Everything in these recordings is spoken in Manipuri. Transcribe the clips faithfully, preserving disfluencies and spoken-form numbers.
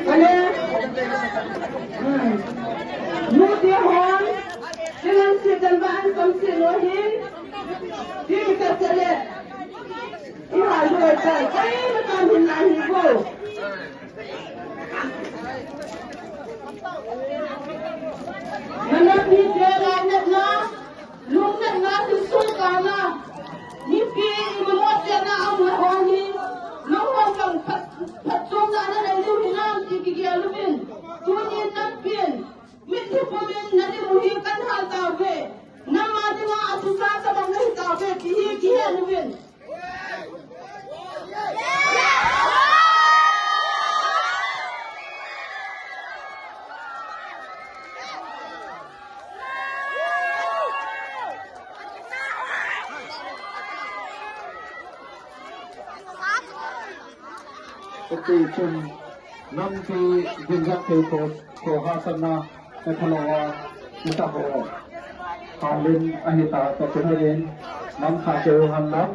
Hello. Hmm. Youth Day hon, Chilean State Janba An Council lo hin, team ka chale. Iha lo ta, kai na kam hin na hi ko. Mana ni de la na na. Lungnatna, thilsung tauna, mipi imamawh siatna a um le hong hi, lunghon bang phat, phatchomna na nei ding hi nam ti kigel uvin. Tunin nampin, mitlhi pumin na dim u hi kan hal tauve. Nangma dinga a thusa tabang na hi tauve, ti hi kihen uvin. Kati chun nampi dinjak thei ko, ko ha sana, e thalo a, kita ho. Halin ahita, kati halin, nam kha ke han lam.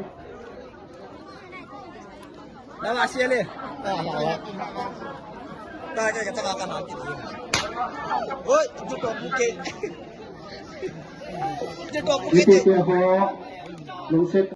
Nama siya le. Ta ka ka ta ka na. Oi, juto buke. Juto buke. Ito ho, lungsit.